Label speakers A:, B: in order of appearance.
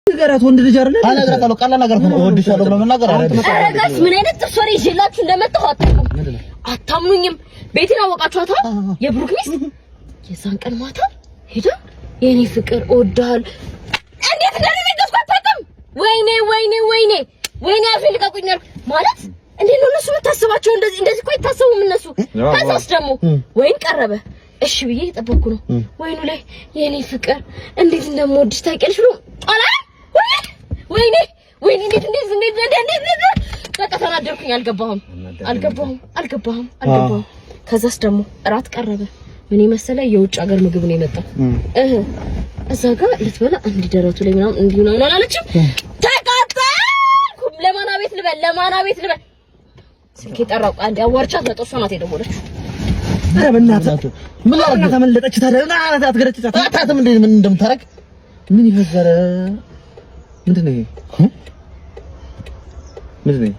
A: ንገራት፣ ወንድ ልጅ አይደለ?
B: አነግራታለሁ። ቀላል ነገር እኮ ነው። እወድሻለሁ ብሎ መናገር አይደለም።
C: ኧረ guys፣ ምን አይነት ጥብስ ወሬ ይዤላችሁ እንደመጣሁ አታውቁም። አታምኑኝም። ቤቴን አወቃችኋታ? የብሩክ ሚስት የዛን ቀን ማታ ሄዳ የኔ ፍቅር እወድሃለሁ፣ እንዴት እንደደነገጥኩ አታውቅም። ወይኔ ወይኔ ወይኔ ወይኔ፣ አፌን ልቀቁኝ አልኩ። ማለት እንዴት ነው እነሱ የምታስባቸው? እንደዚህ እንደዚህ እኮ አይታሰቡም እነሱ። ከዛስ ደግሞ ወይን ቀረበ። እሺ ብዬ እየጠበቅኩ ነው። ወይኑ ላይ የኔ ፍቅር እንዴት እንደምወድሽ ታውቂያለሽ ብሎ አላ ወይኔ ወይኔ፣ እንዴት እንዴት እንዴት እንዴት እንዴት፣ በቃ ተናደርኩኝ። አልገባሁም አልገባሁም አልገባሁም አልገባሁም። ከዛስ ደግሞ እራት ቀረበ። ምን የመሰለ የውጭ ሀገር ምግብ ነው የመጣው። እህ እዛ ጋር ልትበላ እንዲህ ደረቱ ላይ ምናምን እንዲህ ምናምን አላለችም። ተቃጠልኩ። ለማና ቤት ልበል፣ ለማና ቤት ልበል። ስልኬ ጠራው። አንዴ አዋርቻት መጣሁ። እሷ ናት የደወለችው።
A: ኧረ በእናትህ ምን አደረገ? ተመለጠች ታዲያ ና አትገረጭጫት።
B: አታትም እንዴ ምን እንደምታረግ።
A: ምን ይፈዘረ? ምንድን ነው ይሄ? ምንድን ነው?